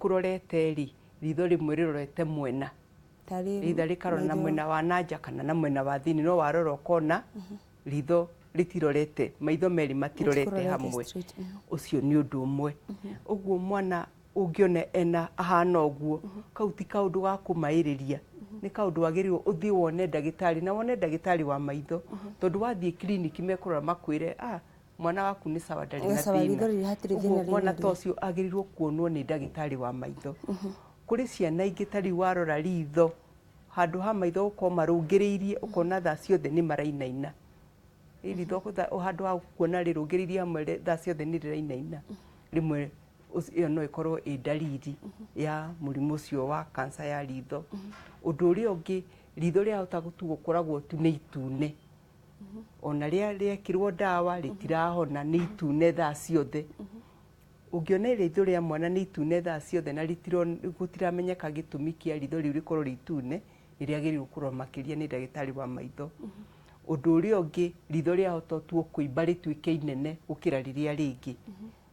Kũrorete rĩ, ritho rĩmwe rĩrorete mwena, tarĩ ritha rĩkarora na maitho- mwena wa nanja kana na mwena wa thĩinĩ, no warora ũkona ritho rĩtirorete, maitho merĩ matirorete Matirorete hamwe. straight. Ũcio nĩ ũndũ ũmwe. Ũguo mwana ũngĩona ena ahana ũguo, kau ti kaũndũ ga kũmaĩrĩria, nĩ kaũndũ wagĩrĩirwo ũthiĩ wone ndagĩtarĩ, na wone ndagĩtarĩ wa maitho, tondũ wathiĩ kiriniki mekũrora makwĩre, "Ah, mwana waku nĩ sawa, ndarĩ Nĩ na sawa, thĩna." ritho rĩrĩ hatirĩ Ũguo thĩna mwana rĩna ta ũcio agĩrĩirwo kuonwo nĩ ndagĩtarĩ wa maitho. Kũrĩ ciana ingĩ ta rĩu warora ritho, handũ ha maitho gũkorwo marũngĩrĩirie, ũkona thaa ciothe nĩ marainaina. Ĩ ritho handũ ha kuona rĩrũngĩrĩirie hamwe, thaa ciothe nĩ rĩrainaina rĩmwe, ĩyo no ĩkorwo ĩ ndariri ya mũrimũ ũcio wa kanca ya ritho. Ũndũ ũrĩa ũngĩ, ritho rĩahota tu gũkoragwo tu nĩ itune, ona rĩa rĩekĩrwo ndawa rĩtirahona, nĩ itune thaa ciothe. Ũngĩona ritho rĩa mwana nĩ itune thaa ciothe na gũtiramenyeka gĩtũmi kĩa ritho rĩu rĩkorwo rĩ itune, nĩ rĩagĩrĩirwo kũrorwo makĩria nĩ ndagĩtarĩ wa maitho. Ũndũ ũrĩa ũngĩ, ritho rĩahota tu kũimba rĩtuĩke inene gũkĩra rĩrĩa rĩngĩ,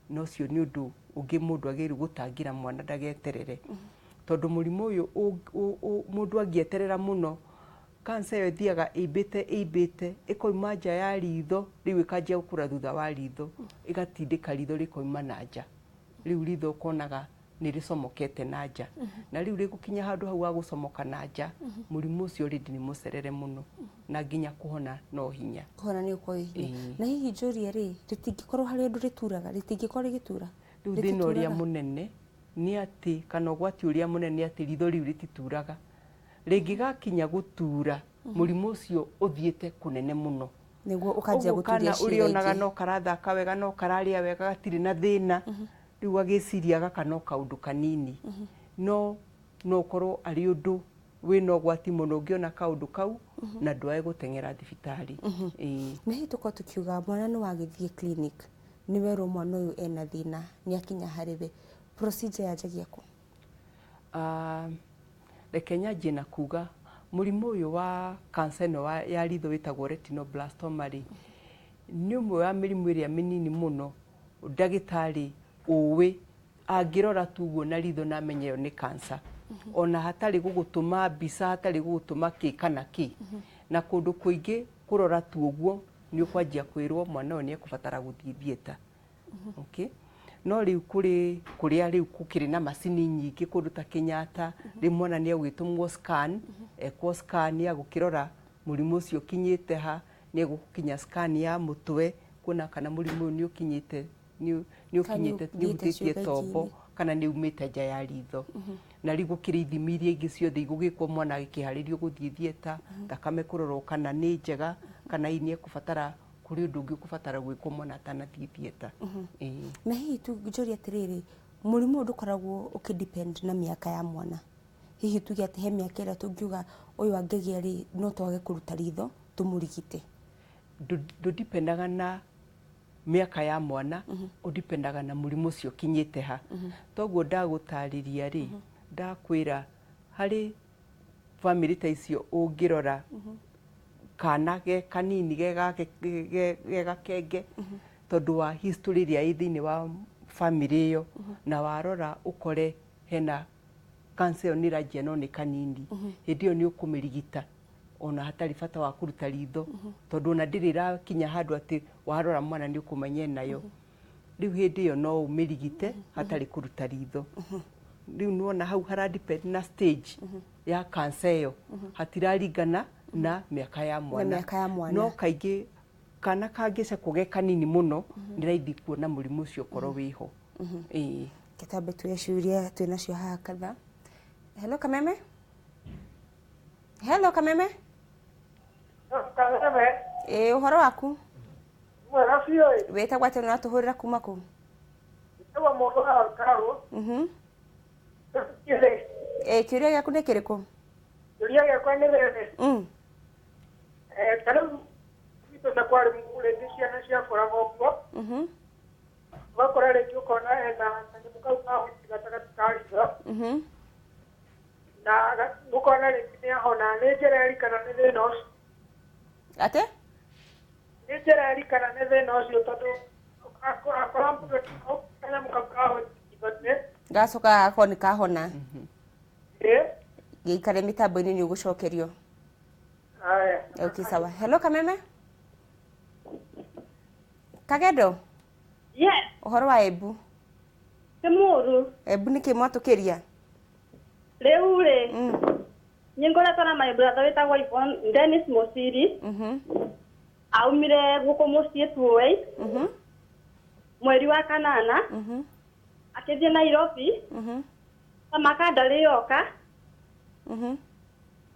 na ũcio nĩ ũndũ ũngĩ mũndũ agĩrĩirwo gũtangĩra mwana ndageterere, tondũ mũrimũ ũyũ mũndũ angĩeterera mũno, kanca ĩyo ĩthiaga ĩimbĩte ĩimbĩte, ĩkoima nja ya ritho, rĩu ĩkanjia gũkũra thutha wa ritho, ĩgatindĩka ritho rĩkoima na nja. Rĩu ritho ũkonaga nĩ rĩcomokete na nja, na rĩu rĩgũkinya handũ hau ha gũcomoka na nja, mũrimũ ũcio already nĩ mũcerere mũno, na nginya kũhona no hinya. Kũhona nĩ ũkorwo hinya. Ĩĩ. Na hihi njũrie rĩ, rĩtingĩkorwo harĩ ũndũ rĩturaga, rĩtingĩkorwo rĩgĩtura? Rĩu thĩna ũrĩa Rĩtituraga? mũnene nĩ atĩ, kana ũgwati ũrĩa mũnene nĩ atĩ ritho rĩu rĩtituraga. Rĩngĩgakinya gũtura, mũrimũ ũcio ũthiĩte kũnene mũno. Nĩguo ũkanjia Ũguo gũturia kana ciĩga ũrĩonaga ingĩ. no karathaka wega, no kararĩa wega, gatirĩ na thĩna, rĩu agĩciria gaka no kaũndũ kanini, no ũkorwo arĩ ũndũ wĩna ũgwati mũno ũngĩona kaũndũ kau na ndwae gũteng'era thibitarĩ. Ĩĩ. Na hihi tũkorwo tũkiuga mwana nĩ wagĩthiĩ clinic, nĩ werwo mwana ũyũ ena thĩna, nĩ akinya harĩ we, procedure yanjagia kũ? Ah, reke nyanjie na kuga mũrimũ ũyũ wa kanca ĩno ya ritho wĩtagwo retinoblastoma rĩ, nĩ ũmwe wa mĩrimũ ĩrĩa mĩnini mũno ndagĩtarĩ ũĩ angĩrora tu ũguo na ritho na amenye ĩyo nĩ kanca, ona hatarĩ gũgũtũma mbica, hatarĩ gũgũtũma kĩ kana kĩ. Na kũndũ kũingĩ kũrora tu ũguo nĩ ũkwanjia kwĩrwo mwana ũyũ nĩ ekũbatara gũthiĩ theatre. Okay, no rĩu kũrĩ kũrĩa rĩu gũkĩrĩ na macini nyingĩ, kũndũ ta Kenyatta, rĩu mwana nĩ egwĩtũmwo scan, ekwo scan ya gũkĩrora mũrimũ ũcio ũkinyĩte ha, nĩ egũkinya scan ya mũtwe kuona kana mũrimũ ũyũ nĩ ũkinyĩte, nĩ ũkinyĩte, nĩ ũthiĩte ũhutĩtie ciũga tombo ingĩ. kana nĩ umĩte nja ya ritho. Na rĩu gũkĩrĩ ithimi iria ingĩ ciothe igũgĩkwo mwana agĩkĩharĩrio gũthiĩ theatre, thakame kũrorwo kana nĩ njega, kana hihi nĩ ekũbatara, kũrĩ ũndũ ũngĩ ũkũbatara gwĩkwo mwana atanathiĩ theatre. Ĩĩ. Na hihi tu njũrie atĩrĩrĩ, mũrimũ ũyũ ndũkoragwo ũkĩdepend na mĩaka ya mwana? Hihi tuge atĩ he mĩaka ĩrĩa tũngiuga ũyũ angĩgĩa rĩ, no twage kũruta ritho tũmũrigite? Ndũdipendaga na mĩaka ya mwana, ũdipendaga na mũrimũ ũcio ũkinyĩte ha. Toguo ndagũtarĩria rĩ, ndakwĩra harĩ bamĩrĩ ta icio ũngĩrora kana ge kanini, ge gakenge, tondũ wa history ĩrĩa ĩ thĩinĩ wa bamĩrĩ ĩyo, na warora ũkore hena kanca ĩyo nĩ ĩranjia no nĩ kanini, hĩndĩ ĩyo nĩ ũkũmĩrigita ona hatarĩ bata wa kũruta ritho, tondũ ona ndĩrĩ ĩrakinya handũ atĩ warora mwana nĩ ũkũmenya enayo. Rĩu hĩndĩ ĩyo no ũmĩrigite hatarĩ kũruta ritho. Rĩu nĩwona hau hara depend na stage ya kanca ĩyo, hatiraringana na mĩaka ya mwana. Mĩaka ya mwana. No kaingĩ kana kangĩcekwo ge kanini mũno, nĩ raithi kuona mũrimũ ũcio ũkorwo wĩho. Ĩĩ. Kĩtambe tuoye ciũria twĩnacio haha kadhaa. Hello Kameme. Hello Kameme. Kameme. Ĩĩ, ũhoro waku? Mwega biũ ĩ. Wĩtagwo atĩa na ũratũhũrĩra kuma kũ? Njĩtagwo mũndũ wa Karũ. Kĩrĩ. Ĩĩ, kĩũria gĩaku nĩ kĩrĩkũ? Kĩũria gĩakwa nĩ rĩrĩ. Ta rĩu gwitũ na kwarĩ rĩngĩ ciana ciakũraga ũguo. Ũgakora rĩngĩ ũkona ena kanyamũ kau ka white gatagatĩ ka ritho. Na ũkona rĩngĩ nĩ ahona, nĩ njĩra ĩri kana nĩ thĩna ũcio? Atĩ? Nĩ njĩra ĩri kana nĩ thĩna ũcio, tondũ akora mũndũ kanyamũ kau ka white ritho-inĩ. Gacoka gagakorwo nĩ kahona. Ĩĩ. Gĩikare mĩtambo-inĩ nĩ ũgũcokerio. Haya. Okay, sawa. Hello Kameme. Kagendo. Yes. Ũhoro wa Embu? Nĩ mũũru. Embu nĩkĩ mwatũkĩria? Rĩu rĩ, nĩ ngoretwo na my brother wĩtagwo Yvonne Dennis Mũciri. Aumire gũkũ mũciĩ 208 mweri wa kanana, akĩthiĩ Nairobi, tamaka ndarĩ yoka,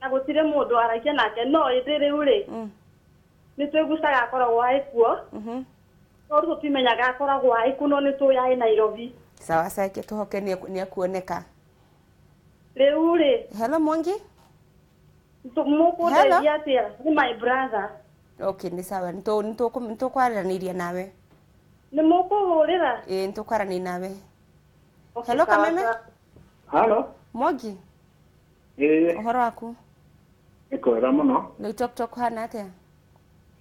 na gũtirĩ mũndũ aragia nake, no ĩndĩ rĩu rĩ, nĩ twĩgucaga akoragwo arĩ kuo, no rĩu tũtimenyaga akoragwo arĩ kũ, no nĩ tũĩ arĩ Nairobi. Sawa sawa, reke tũhoke nĩ ekuoneka. Rĩu rĩ, Hello Mwangi. Mũkũndeithia atĩa? Nĩ my brother. Okay, nĩ sawa. Nĩ tũkwaranĩria nawe. Nĩ mũkũhũrĩra? Ĩĩ, nĩ tũkwaranĩria nawe. Okay, Hello sawa, Kameme. sawa. Halo. Mwangi. Ĩĩ. Ũhoro waku? Nĩ kwega mũno. Loitoktok kũhana atĩa?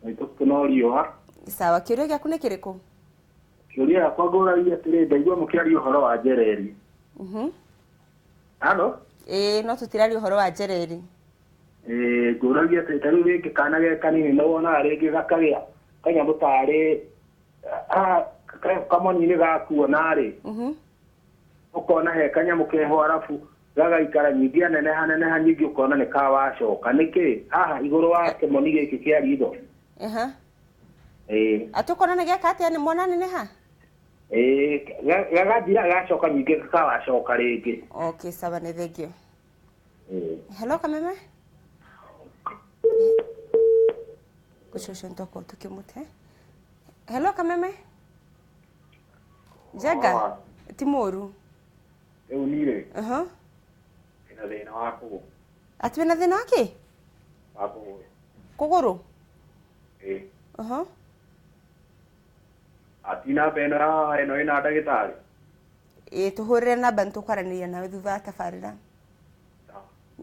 Loitoktok no riũa. Sawa, kĩũria gĩaku nĩ kĩrĩkũ? Kĩũria gĩakwa ngũragia atĩrĩ, ndaigua mũkĩaria ũhoro wa njereri. Halo. Ĩĩ, no tũtiraria ũhoro wa njereri. Ĩĩ, ngũragia atĩrĩ, ta rĩu rĩngĩ kana ge kanini nĩ wonaga rĩngĩ gakagĩa kanyamũ tarĩ kamoni-inĩ gakuona rĩ, ũkona he kanyamũ keho arabu gagaikara nyingĩ aneneha neneha nyingĩ ũkona nĩ kawacoka. Nĩkĩ haha igũrũ wa kĩmoni gĩkĩ kĩa ritho? Ĩĩ. Atĩ ũkona nĩ gĩaka atĩa nĩ mwana neneha? Ĩĩ, gagathira gacoka nyingĩ kawacoka rĩngĩ. Okay, sawa, nĩ thengio. Ĩĩ. Hello Kameme. Ũcio nĩtwakorwo tũkĩmũte. Hello Kameme. Njenga. Ti mũũru. Rĩu niĩ rĩ, ndĩna thĩna wa kũgũrũ. Atĩ wĩna thĩna wa kĩ? Wa kũgũrũ. Kũgũrũ? Ĩĩ. Ati namba ĩno ya ĩno ĩna ndagĩtarĩ? Ĩĩ, tũhũrĩre namba nĩtũkwaranĩria nawe thutha wa tabarĩra.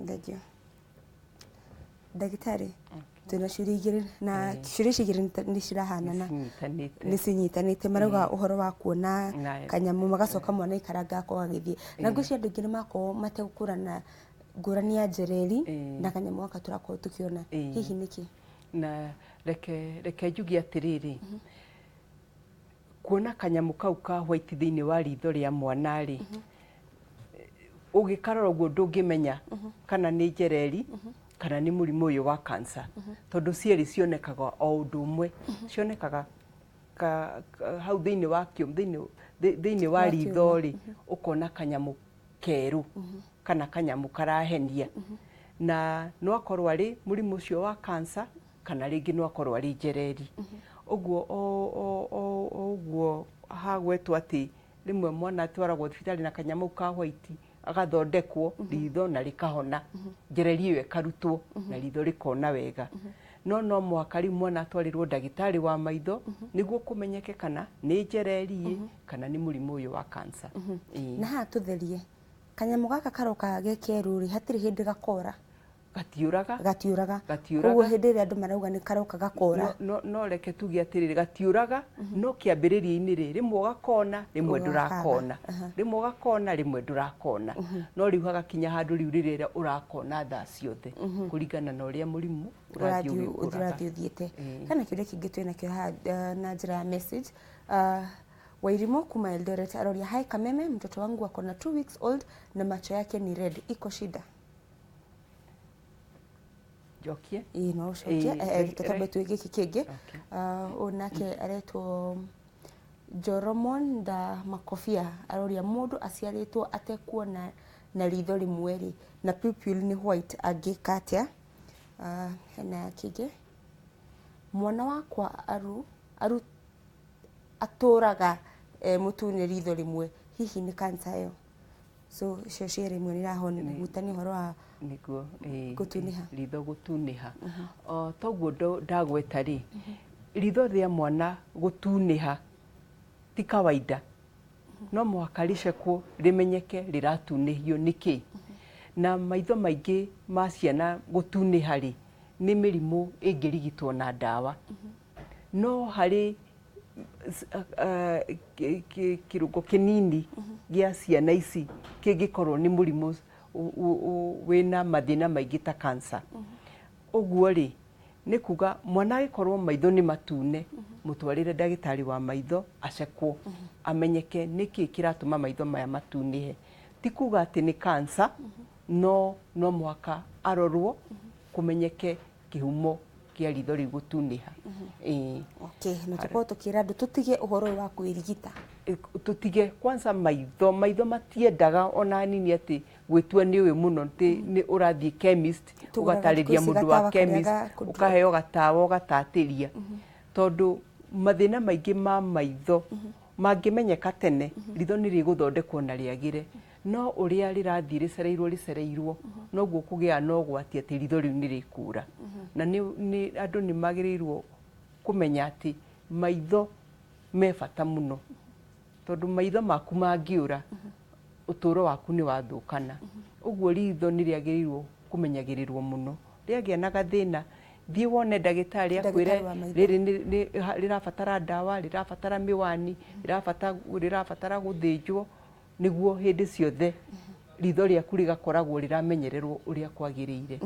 Thengio. Ndagĩtarĩ, twĩna ciũria igĩrĩ na ciũria ici igĩrĩ nĩ cirahanana. Nĩ cinyitanĩte. Marauga ũhoro wa kuona kanyamũ magacoka mwana aikaranga akorwo agĩthiĩ. Na ngwĩciria andũ aingĩ nĩ makorwo mategũkũrana ngũrani ya njereri na kanyamũ gaka tũrakorwo tũkĩona. Hihi nĩkĩ? Na reke njuge atĩrĩrĩ, kuona kanyamũ kau ka white thĩinĩ wa ritho rĩa mwana rĩ, ũgĩkarora ũguo ndũngĩmenya kana nĩ njereri kana nĩ mũrimũ ũyũ wa cancer, tondũ cierĩ cionekaga o ũndũ ũmwe, cionekaga hau thĩinĩ wa thĩinĩ wa ritho rĩ, ũkona kanyamũ kerũ kana kanyamũ karahenia, na no akorwo arĩ mũrimũ ũcio wa cancer kana rĩngĩ no akorwo arĩ njereri. Ũguo ũguo hagwetwo atĩ rĩmwe mwana atwaragwo thibitarĩ na kanyamũ ka white agathondekwo ritho na rĩkahona, njereri ĩyo ĩkarutwo na ritho rĩkona wega. No no mũhaka rĩu mwana atwarĩrwo ndagĩtarĩ wa maitho nĩguo kũmenyeke kana nĩ njereri kana nĩ mũrimũ ũyũ wa cancer. Na haha tũtherie kanyamũ gaka karoka ge kerũ rĩ, hatirĩ hĩndĩ gakora. Gatiũraga. Gatiũraga. Koguo hĩndĩ ĩrĩa andũ marauga nĩ karoka gakora. No reke tuge atĩrĩrĩ, gatiũraga, no kĩambĩrĩria-inĩ rĩ, rĩmwe ũgakona, rĩmwe ndũrakona. Rĩmwe ũgakona, rĩmwe ndũrakona. No rĩu hagakinya handũ rĩu rĩrĩa ũrakona thaa ciothe, kũringana na ũrĩa mũrimũ ũrathiĩ ũgĩkũraga. Ũthiĩte. Hena kĩũria kĩngĩ twĩnakĩo haha na njĩra ya message. Wairimu kuma Eldoret aroria, hi Kameme, mtoto wangu ako na 2 weeks old na macho yake ni red, iko shida? Njokie? Ĩĩ, no ũcokie. Reke twambe twĩ gĩkĩ kĩngĩ. Ũyũ nake aretwo Joromon da Makobia aroria, mũndũ aciarĩtwo atekuona na ritho rĩmwe rĩ, na pupil nĩ white, angĩka atĩa? Hena kĩngĩ, mwana wakwa atũraga mũtune ritho rĩmwe, hihi nĩ cancer ĩyo? So icio cierĩ imwe nĩirahutania ũhoro wa nĩguo gũtunĩha. Ritho gũtunĩha. Toguo ndagweta rĩ, ritho rĩa mwana gũtunĩha ti kawaida, no mũhaka rĩcekwo rĩmenyeke rĩratunĩhio nĩkĩ. Na maitho maingĩ ma ciana gũtunĩha rĩ, nĩ mĩrimũ ĩngĩrigitwo na ndawa. No harĩ kĩrũngo kĩnini gĩa ciana ici kĩngĩkorwo nĩ mũrimũ wĩna mathĩna maingĩ ta cancer. Ũguo rĩ nĩ kuga mwana agĩkorwo maitho nĩ matune, mũtwarĩre ndagĩtarĩ wa maitho acekwo, amenyeke nĩkĩ kĩratũma maitho maya matunĩhe. Ti kuga atĩ nĩ cancer, no no mũhaka arorwo kũmenyeke kĩhumo kĩa ritho rĩu gũtunĩha. Okay, na tũkorwo tũkĩra andũ tũtige ũhoro ũyũ wa kwĩrigita. Tũtige kwanza maitho matiendaga ona hanini atĩ gwĩtua nĩ ũĩ mũno nĩ ũrathiĩ chemist ũgatarĩria mũndũ wa chemist ũkaheo gatawa ũgatatĩria, tondũ mathĩna maingĩ ma maitho mangĩmenyeka tene ritho nĩ rĩgũthondekwo na rĩagĩre, no ũrĩa rĩrathiĩ rĩcereirwo noguo kũgĩa na ũgwati atĩ ritho rĩu nĩ rĩkũra. Na nĩ andũ nĩ magĩrĩirwo kũmenya atĩ maitho me bata mũno, tondũ maitho maku mangĩũra ũtũũro waku nĩ wathũkana. Ũguo ritho nĩ rĩagĩrĩirwo kũmenyagĩrĩrwo mũno. Rĩagĩa na gathĩna thiĩ wone ndagĩtarĩ akwĩre rĩrĩ rĩrabatara ndawa, rĩrabatara mĩwani, rĩrabatara gũthĩnjwo, nĩguo hĩndĩ ciothe ritho rĩaku rĩgakoragwo rĩramenyererwo ũrĩa kwagĩrĩire.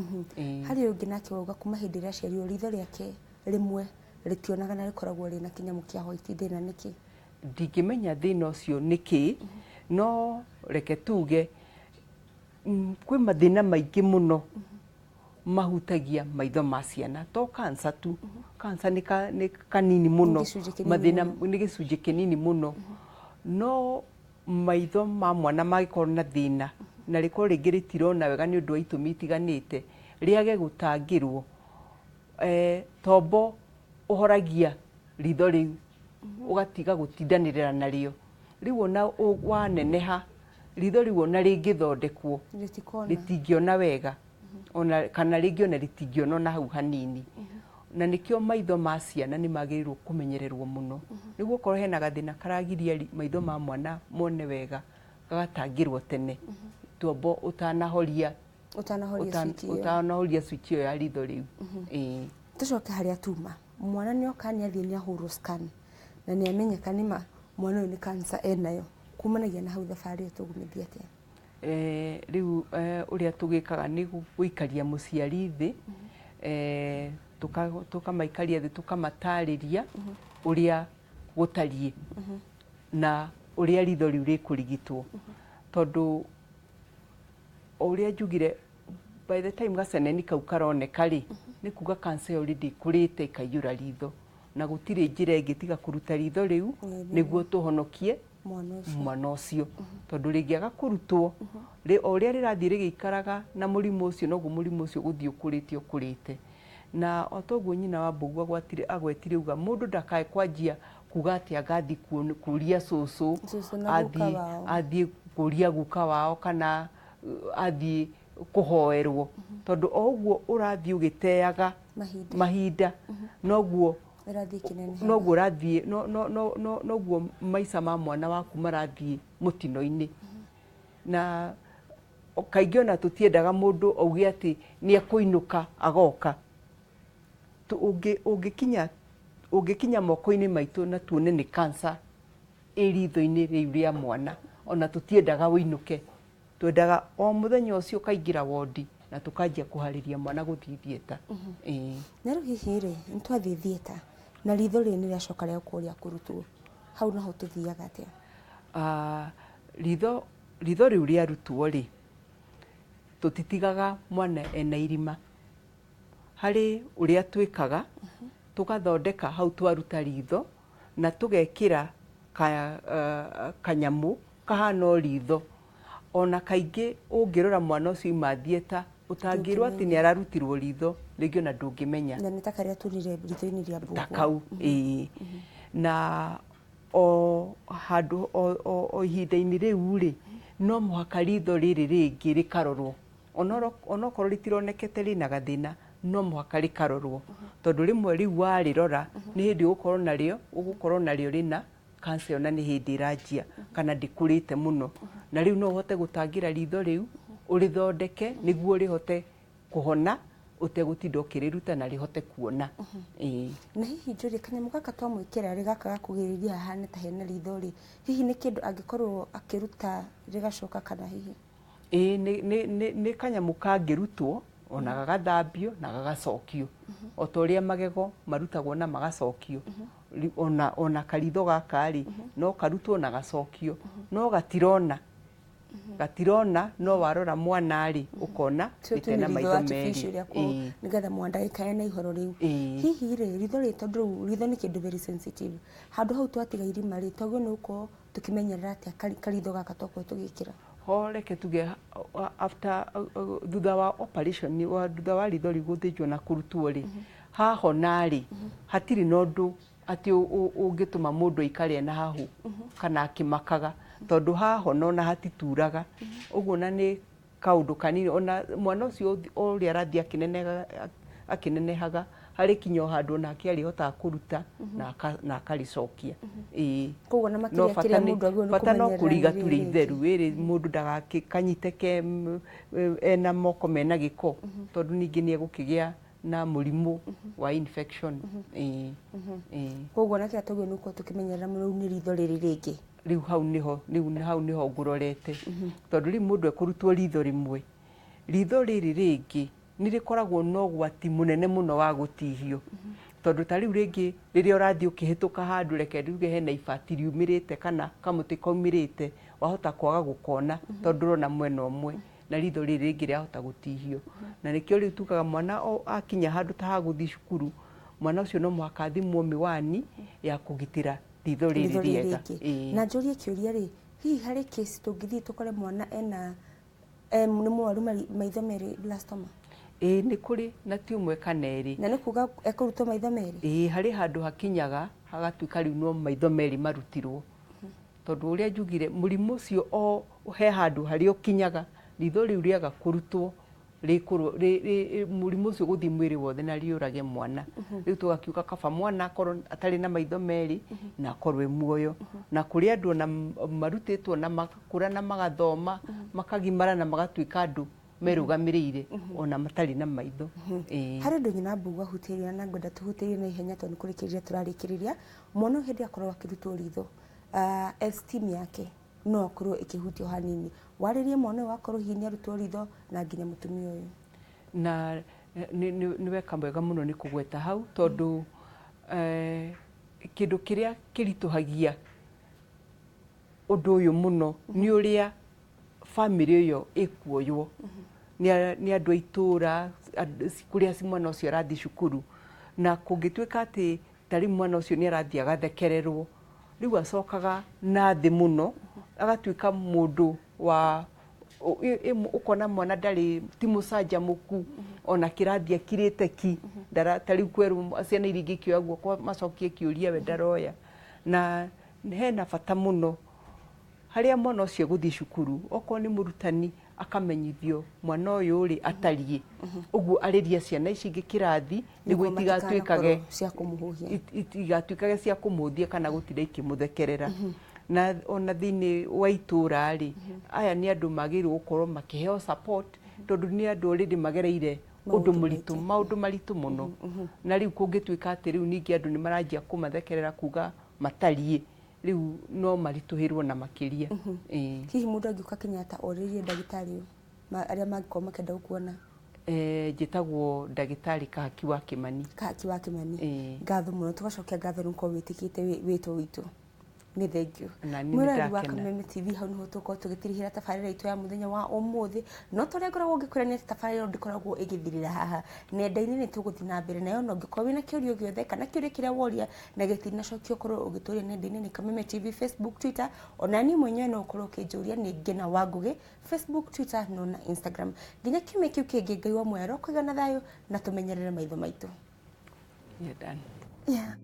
Harĩ ũngĩ nake wauga kuma hĩndĩ ĩrĩa aciarirwo ritho rĩake rĩmwe rĩtionaga na rĩkoragwo rĩna kĩnyamũ kĩa white, thĩna nĩkĩ? Ndingĩmenya thĩna ũcio nĩkĩ, no reke tuge kwĩ mathĩna maingĩ mũno mahutagia maitho ma ciana, to cancer tu. Cancer nĩ kanini mũno, mathĩna nĩ gĩcunjĩ kĩnini mũno, no maitho ma mwana mangĩkorwo na thĩna na rĩkorwo rĩngĩ rĩtirona wega nĩ ũndũ wa itũmi itiganĩte, rĩage gũtangĩrwo, tombo ũhoragia ritho rĩu ũgatiga gũtindanĩrĩra narĩo. Rĩu ona waneneha ritho rĩu ona rĩngĩthondekwo rĩtingĩona wega, ona kana rĩngĩ ona rĩtingĩona ona hau hanini. Na nĩkĩo maitho ma ciana nĩ magĩrĩirwo kũmenyererwo mũno, nĩguo okorwo hena gathĩna karagiria maitho ma mwana mone wega gagatangĩrwo tene, tombo ũtanahoria switch ĩyo ya ritho rĩu. Tũcoke harĩa tuma, mwana nĩ oka nĩ athiĩ nĩ ahũrwo scan na nĩ amenyeka nĩ ma mwana ũyũ nĩ cancer enayo, kumanagia na hau thabarĩ ĩyo tũgũmĩthiĩ atĩa? Rĩu ũrĩa tũgĩkaga nĩ gũikaria mũciari thĩ, tũkamaikaria thĩ tũkamatarĩria ũrĩa gũtariĩ na ũrĩa ritho rĩu rĩkũrigitwo, tondũ o ũrĩa njugire by the time gaceneni kau karoneka rĩ, nĩ kuga cancer ĩyo already ĩkũrĩte ĩkaiyũra ritho, na gũtirĩ njĩra ĩngĩ tiga kũruta ritho rĩu nĩguo tũhonokie mwana ũcio, tondũ rĩngĩaga kũrutwo o ũrĩa rĩrathiĩ rĩgĩikaraga na mũrimũ ũcio noguo mũrimũ ũcio ũgũthiĩ ũkũrĩte ũkũrĩte. Na o toguo nyina wa Mbũgua agwetire uga mũndũ ndakae kwanjia kuga atĩ angathiĩ kũria cũcũ, athiĩ kũria guka wao kana athiĩ kũhoerwo, tondũ o ũguo ũrathiĩ ũgĩteaga mahinda noguo ũrathiĩ noguo maica ma mwana waku marathiĩ mũtino-inĩ. Na kaingĩ ona tũtiendaga mũndũ auge atĩ nĩ ekũinũka agoka. Ũngĩkinya moko-inĩ maitũ na tuone nĩ cancer ĩ ritho-inĩ rĩu rĩa mwana, ona tũtiendaga ũinũke, twendaga o mũthenya ũcio ũkaingĩra wondi na tũkanjia kũharĩria mwana gũthiĩ theatre. Na rĩu hihi rĩ, nĩ twathiĩ theatre na ritho rĩrĩ nĩ rĩacoka rĩakorwo rĩa kũrutwo, hau naho tũthiaga atĩa? Ritho rĩu rĩarutwo rĩ, tũtitigaga mwana ena irima. Harĩ ũrĩa twĩkaga, tũgathondeka hau twaruta ritho na tũgekĩra kanyamũ kahana o ritho. Ona kaingĩ ũngĩrora mwana ũcio ima theatre ũtangĩrwo atĩ nĩ ararutirwo ritho, rĩngĩ ona ndũngĩmenya. Na nĩ ta karĩa tuonire ritho-inĩ rĩa Mbũgua. Ta kau, ĩĩ. Na o handũ o ihinda-inĩ rĩu rĩ, no mũhaka ritho rĩrĩ rĩngĩ rĩkarorwo. Onokorwo rĩtironekete rĩna gathĩna, no mũhaka rĩkarorwo, tondũ rĩmwe rĩu warĩrora nĩ hĩndĩ ũgũkorwo narĩo rĩna cancer ona nĩ hĩndĩ ĩranjia kana ndĩkũrĩte mũno, na rĩu no ũhote gũtangĩra ritho rĩu ũrĩthondeke nĩguo rĩhote kũhona ũtegũtinda ũkĩrĩruta na rĩhote kuona. Na hihi njũrie kanyamũ gaka twamwĩkĩra rĩ gaka gakũgirĩrĩria hahane ta hena ritho rĩ, hihi nĩ kĩndũ angĩkorwo akĩruta rĩgacoka kana hihi? Ĩĩ nĩ kanyamũ kangĩrutwo ona gagathambio na gagacokio o ta ũrĩa magego marutagwo na magacokio. Ona karitho gaka rĩ no karutwo na gacokio no gatirona gatirona no warora mwana rĩ ukona nĩ maitho merĩ nigetha mwana ndagĩkae na ihoro rĩu. Hihi rĩ ritho rĩ tondũ ritho nĩ kĩndũ very sensitive handũ hau twatiga irima rĩ twagĩrĩirwo nĩ gũkorwo tũkĩmenyerera atĩa karitho gaka twakorwo tũgĩkĩra? Ho reke tuge after thutha wa operation wa thutha wa ritho rĩgũthĩnjwo na kũrutwo rĩ hahona rĩ hatirĩ na ũndũ atĩ ũngĩtũma mũndũ aikare na hahu kana akĩmakaga tondũ hahona ona hatituraga ũguo na nĩ kaũndũ kanini ona mwana ũcio ũrĩa arathiĩ akĩnenehaga harĩ kinya o handũ onake arĩhotaga kũruta na akarĩcokia. Koguo na makĩria kĩrĩa mũndũ agĩrĩirwo nĩ bata no kũmenyerera kũriga nĩ tu rĩ itheru ĩrĩ mũndũ ndagakĩkanyite ke ena moko mena gĩko tondũ ningĩ nĩ egũkĩgĩa na mũrimũ wa infection. Koguo na kĩrĩa twagĩrĩirwo nĩ gũkorwo tũkĩmenyerera mũno rĩu nĩ ritho rĩrĩ rĩngĩ. Rĩu hau nĩho ngũrorete tondũ rĩu mũndũ ekũrutwo ritho rĩmwe ritho rĩrĩ rĩngĩ nĩ rĩkoragwo na ũgwati mũnene mũno wa gũtihio tondũ ta rĩu rĩngĩ rĩrĩa ũrathiĩ ũkĩhĩtũka handũ reke nduge hena ibati riumĩrĩte kana kamũtĩ kaumĩrĩte wahota kwaga gũkona tondũ ũrona mwena ũmwe na ritho rĩrĩ rĩngĩ rĩahota gũtihio. Na nĩkĩo rĩu tugaga mwana akinya handũ ta ha gũthiĩ cukuru mwana ũcio no mũhaka athimwo mĩwani ya kũgitĩra ritho rĩrĩ rĩega. Na njũrie kĩũria rĩ, hihi harĩ case tũngĩthiĩ tũkore mwana ena nĩ mũrwaru maitho merĩ blastoma? Ĩĩ nĩ kũrĩ na ti ũmwe kana erĩ. Na nĩ kuga ekũrutwo maitho merĩ? Ĩĩ harĩ handũ hakinyaga hagatuĩka rĩu no maitho merĩ marutirwo tondũ ũrĩa njugire mũrimũ ũcio o he handũ harĩa ũkinyaga ritho rĩu rĩaga kũrutwo mũrimũ ũcio gũthiĩ mwĩrĩ wothe na rĩũrage mwana. Rĩu tũgakiuga kaba mwana akorwo atarĩ na maitho merĩ na akorwo e muoyo. Na kũrĩ andũ ona marutĩtwo na magakũra na magathoma makagimara na magatuĩka andũ merũgamĩrĩire ona matarĩ na maitho. Harĩ ũndũ nyina Mbugu ahutĩria na ngwenda tũhutĩrie na ihenya tondũ nĩ kũrĩkĩrĩria tũrarĩkĩrĩria. Mwana ũyũ hĩndĩ akorwo akĩrutwo ritho esteem yake no akorwo ĩkĩhutio hanini. Warĩrie mwana ũyũ wakorwo hihi nĩ arutwo ritho na nginya mũtumia ũyũ. Na nĩ weka wega mũno nĩ kũgweta hau tondũ kĩndũ kĩrĩa kĩritũhagia ũndũ ũyũ mũno nĩ ũrĩa bamĩrĩ ĩyo ĩkuoywo nĩ andũ a itũũra kũrĩa mwana ũcio arathiĩ cukuru na kũngĩtuĩka atĩ ta rĩu mwana ũcio nĩ arathiĩ agathekererwo rĩu acokaga na thĩ mũno agatuĩka mũndũ wa ũkona mwana ndarĩ ti mũcanjamũku ona kĩrathi akirĩte ki ta rĩu kwerwo ciana iria ingĩ ikĩoya guoko macokie kĩũria we ndaroya. Na hena bata mũno harĩa mwana ũcio egũthiĩ cukuru okorwo nĩ mũrutani akamenyithio mwana ũyũ rĩ atariĩ ũguo arĩrie ciana ici ingĩ kĩrathi nĩguo itigatuĩkage cia kũmũhũthia kana gũtinda ikĩmũthekerera. Na ona thĩinĩ wa itũũra rĩ aya nĩ andũ magĩrĩirwo gũkorwo makĩheo support tondũ nĩ andũ already magereire ũndũ mũritũ maũndũ maritũ mũno. Na rĩu kũngĩtuĩka atĩ rĩu ningĩ andũ nĩ maranjia kũmathekerera kuga matariĩ rĩu no maritũhĩrwo na makĩria. Hihi mũndũ angĩũka Kenyatta orĩrie ndagĩtarĩ ũyũ arĩa mangĩkorwo makĩenda gũkuona? Njĩtagwo ndagĩtarĩ Kahaki wa Kĩmani. Kahaki wa Kĩmani. Ngatho mũno tũgacokia ngatho nĩ gũkorwo wĩtĩkĩte wĩtwo witũ. Nĩ thank you. Mwĩroreri wa Kameme TV hau nĩho tũgũkorwo tũgĩtirihĩra tabarĩra itũ ya mũthenya wa ũmũthĩ no ta ũrĩa ngoragwo ngĩkwĩra nĩ atĩ tabarĩra ĩno ndĩkoragwo ĩgĩthirĩra haha nenda-inĩ nĩ tũgũthiĩ na mbere nayo na ũngĩkorwo wĩna kĩũria gĩothe kana kĩũria kĩrĩa woria na gĩtinacokio ũkorwo ũgĩtũria nenda-inĩ nĩ Kameme TV Facebook Twitter ona niĩ mwenyewe no ũkorwo ũkĩnjũria nĩ Ngĩna wa Ngũgĩ Facebook Twitter no na Instagram. Nginya kiumia kĩu kĩngĩ Ngai wa muoyo arokuiga na thayũ na tũmenyerere maitho maitũ. Yeah, done. Yeah.